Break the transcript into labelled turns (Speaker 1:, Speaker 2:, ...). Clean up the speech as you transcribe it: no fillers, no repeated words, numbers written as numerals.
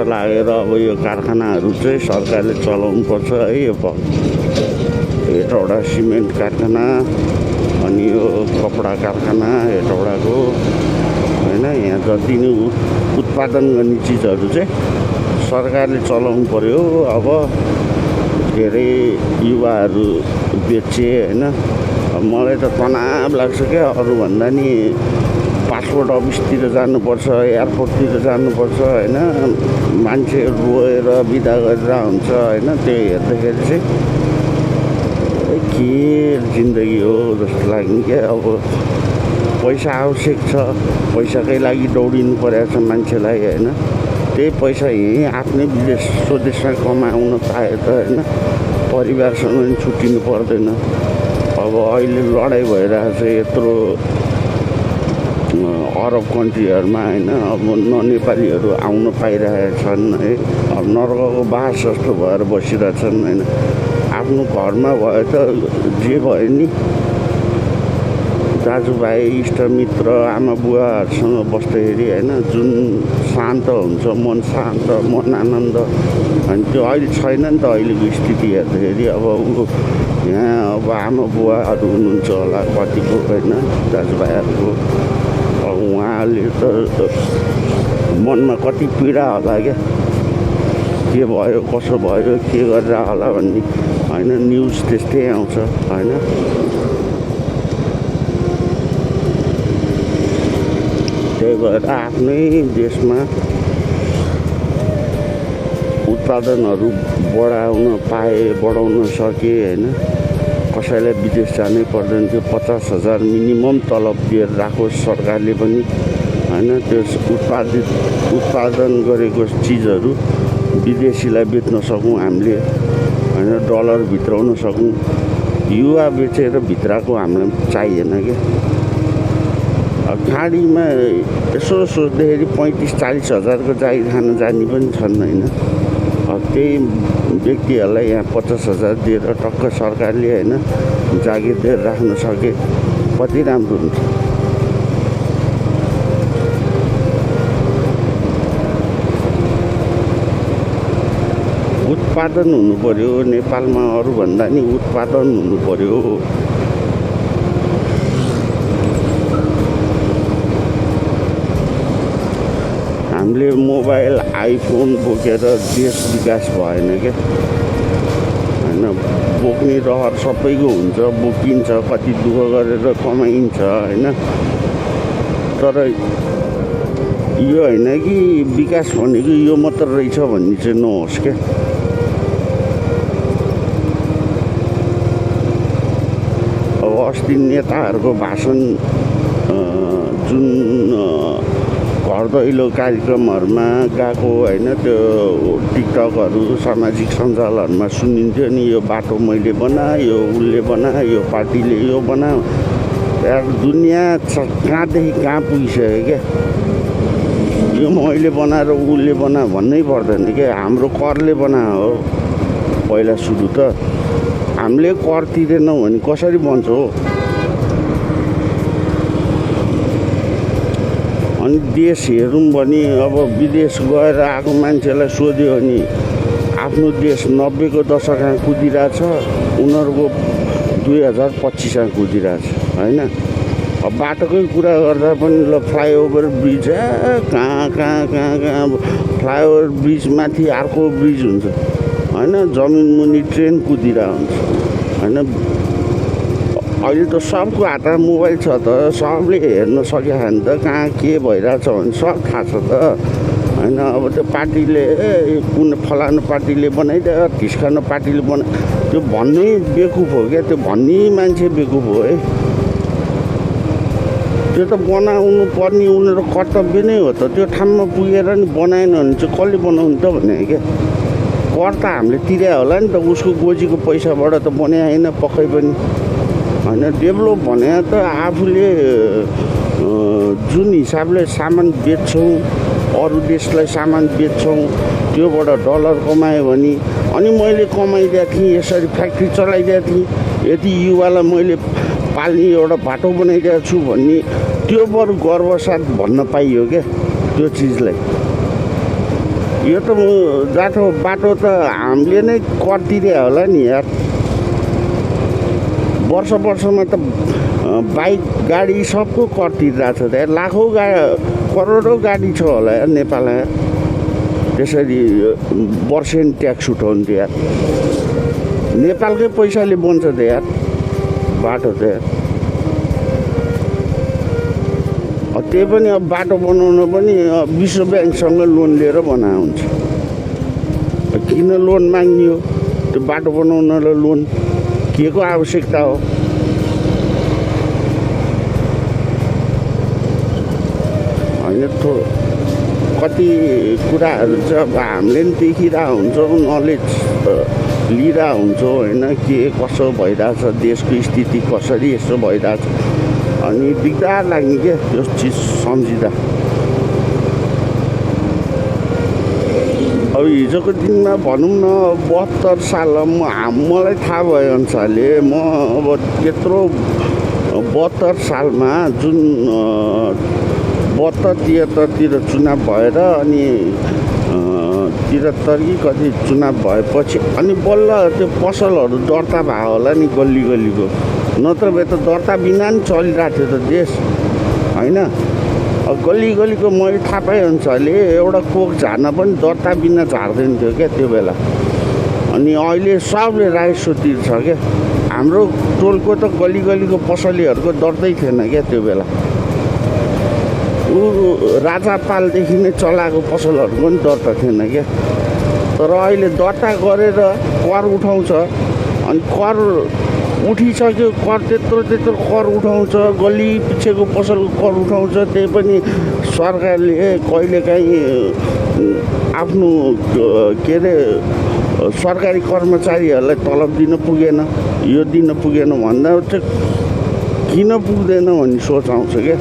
Speaker 1: लागेर अब यो कारखानाहरू चाहिँ सरकारले चलाउनुपर्छ है। यो हेटौडा सिमेन्ट कारखाना अनि यो कपडा कारखाना हेटौडाको होइन, यहाँ जति नै उत्पादन गर्ने चिजहरू चाहिँ सरकारले चलाउनु पर्यो। अब के अरे युवाहरू बेचे होइन। अब मलाई त तनाव लाग्छ क्या, अरूभन्दा नि पासपोर्ट अफिसतिर जानुपर्छ, एयरपोर्टतिर जानुपर्छ होइन, मान्छे रोएर बिदा गरेर हुन्छ होइन। त्यो हेर्दाखेरि चाहिँ के जिन्दगी हो जस्तो लाग्ने क्या। अब पैसा आवश्यक छ, पैसाकै लागि दौडिनु परेको छ मान्छेलाई होइन। त्यही पैसा यहीँ आफ्नै विदेश स्वदेशमा कमाउन पाए त होइन, परिवारसँग पनि छुट्टिनु पर्दैन। अब अहिले लडाइँ भइरहेको छ यत्रो अरब कन्ट्रीहरूमा होइन। अब नेपालीहरू आउन पाइरहेका छन् है। अब नर्कको बास जस्तो भएर बसिरहेछन् होइन। आफ्नो घरमा भए त जे भयो नि, दाजुभाइ इष्टमित्र आमा बुवाहरूसँग बस्दाखेरि होइन, जुन शान्त हुन्छ, मन शान्त, मन आनन्द अनि त्यो अहिले छैन नि त। अहिलेको स्थिति हेर्दाखेरि अब यहाँ अब आमा बुवाहरू हुनुहुन्छ होला कतिको होइन, दाजुभाइहरूको। अब उहाँले त मनमा कति पीडा होला क्या, के भयो कसो भयो के गरेर होला भन्ने होइन। न्युज त्यस्तै आउँछ होइन। त्यही भएर आफ्नै देशमा उत्पादनहरू बढाउन सके होइन। कसैलाई विदेश जानै पर्दैन थियो। 50,000 मिनिमम तलब दिएर राखोस् सरकारले पनि होइन। त्यो उत्पादन गरेको चिजहरू विदेशीलाई बेच्न सकौँ हामीले होइन, डलर भित्राउन सकौँ। युवा बेचेर भित्राको हामीलाई चाहिएन क्या। अब खाडीमा यसो सोच्दाखेरि 35-40 हजारको जागिर खान जाने पनि छन् होइन। अब त्यही व्यक्तिहरूलाई यहाँ 50,000 दिएर टक्क सरकारले होइन जागिर दिएर राख्न सके कति राम्रो हुन्छ। उत्पादन हुनु पर्यो नेपालमा, अरूभन्दा नि उत्पादन हुनु पर्यो। हामीले मोबाइल आइफोन बोकेर देश विकास भएन क्या होइन। बोक्ने रहर सबैको हुन्छ, बोकिन्छ, कति दुःख गरेर कमाइन्छ होइन। तर यो होइन कि विकास भनेको यो मात्र रहेछ भन्ने चाहिँ नहोस् क्या। अब अस्ति नेताहरूको भाषण जुन घर दैलो कार्यक्रमहरूमा गएको होइन, त्यो टिकटकहरू सामाजिक सञ्जालहरूमा सुनिन्थ्यो नि, यो बाटो मैले बनाएँ, यो उसले बनाए, यो पार्टीले यो बनायो। यार दुनियाँ कहाँदेखि कहाँ पुगिसक्यो क्या। यो मैले बनाएर उसले बनायो भन्नै पर्दैन क्या। हाम्रो करले बनायो हो पहिला सुरु त। हामीले कर तिरेनौँ भने कसरी बन्छ हो। अनि देश हेरौँ भने अब विदेश गएर आएको मान्छेलाई सोध्यो भने आफ्नो देश 90 को दशकमा कुदिरहेछ, उनीहरूको 2025मा कुदिरहेछ होइन। अब बाटोकै कुरा गर्दा पनि ल फ्लाइओभर ब्रिज कहाँ फ्लाइओभर ब्रिजमाथि अर्को ब्रिज हुन्छ होइन। जमिन मुनि ट्रेन कुदिरहेको हुन्छ होइन। अहिले त सबको हातमा मोबाइल छ त, सबले हेर्न सक्यो भने त कहाँ के भइरहेछ भने सब थाहा छ त होइन। अब त्यो पार्टीले कुन फलानु पार्टीले बनाइदियो, ढिस्कानो पार्टीले त्यो भन्ने बेकुफ हो क्या। त्यो भन्ने मान्छे बेकुफ हो है। त्यो त बनाउनु पर्ने उनीहरूको कर्तव्य नै हो त। त्यो ठाउँमा पुगेर नि बनाएन भने चाहिँ कसले बनाउनु त भने क्या। कर त हामीले तिरे होला नि त, उसको गोजीको पैसाबाट त बनाएन पक्कै पनि होइन। डेभलप भने त आफूले जुन हिसाबले सामान बेच्छौँ, अरू देशलाई सामान बेच्छौँ, त्योबाट डलर कमायो भने अनि मैले कमाइदिएको थिएँ, यसरी फ्याक्ट्री चलाइदिएको थिएँ, यति युवालाई मैले पाल्ने एउटा बाटो बनाइदिएको छु भन्ने त्यो बरु गर्वसाथ भन्न पाइयो क्या त्यो चिजलाई। यो त बाटो त हामीले नै कर तिरे होला नि यार। वर्षमा त बाइक गाडी सबको कर तिरिरहेको छ यार। लाखौँ करोडौँ गाडी छ होला यार नेपालमा। त्यसरी पर्सेन्ट ट्याक्स उठाउँथ्यो यार। नेपालकै पैसाले बन्छ त यार बाटो त यार। त्यही पनि अब बाटो बनाउन पनि विश्व ब्याङ्कसँग लोन लिएर बनाएको हुन्छ। किन लोन माग्नियो त्यो बाटो बनाउनलाई? लोन के को आवश्यकता हो? होइन कति कुराहरू चाहिँ अब हामीले पनि देखिरहेको हुन्छौँ, नलेज लिइरहेको हुन्छौँ होइन, के कसो भइरहेछ, देशको स्थिति कसरी यसो भइरहेछ। अनि दिगदार लाग्ने क्या त्यो चिज सम्झिँदा। अब हिजोको दिनमा भनौँ न 72 साल मलाई थाहा भएअनुसारले म अब त्यत्रो 72 सालमा जुन 72-73तिर चुनाव भएर अनि 73 कि कति चुनाव भएपछि अनि बल्ल त्यो पसलहरू दर्ता भयो होला नि गल्लीको। नत्र भए त दर्ता बिना नि चलिरहेको थियो त देश होइन। अब गल्लीको मैले थाहा पाएअनुसारले एउटा कोक झार्न पनि दर्ता बिना झार्दैन थियो क्या त्यो बेला। अनि अहिले सबले राजस्व तिर्छ क्या। हाम्रो टोलको त गल्लीको पसलेहरूको दर्तै थिएन क्या त्यो बेला। राजापालदेखि नै चलाएको पसलहरूको पनि दर्ता थिएन क्या। तर अहिले दर्ता गरेर कर उठाउँछ। अनि कर उठिसक्यो, कर त्यत्रो कर उठाउँछ, गल्ली पिछेको पसलको कर उठाउँछ। त्यही पनि सरकारले कहिलेकाहीँ आफ्नो के अरे सरकारी कर्मचारीहरूलाई तलब दिन पुगेन, यो दिन पुगेन भन्दा चाहिँ किन पुग्दैन भन्ने सोच आउँछ क्या।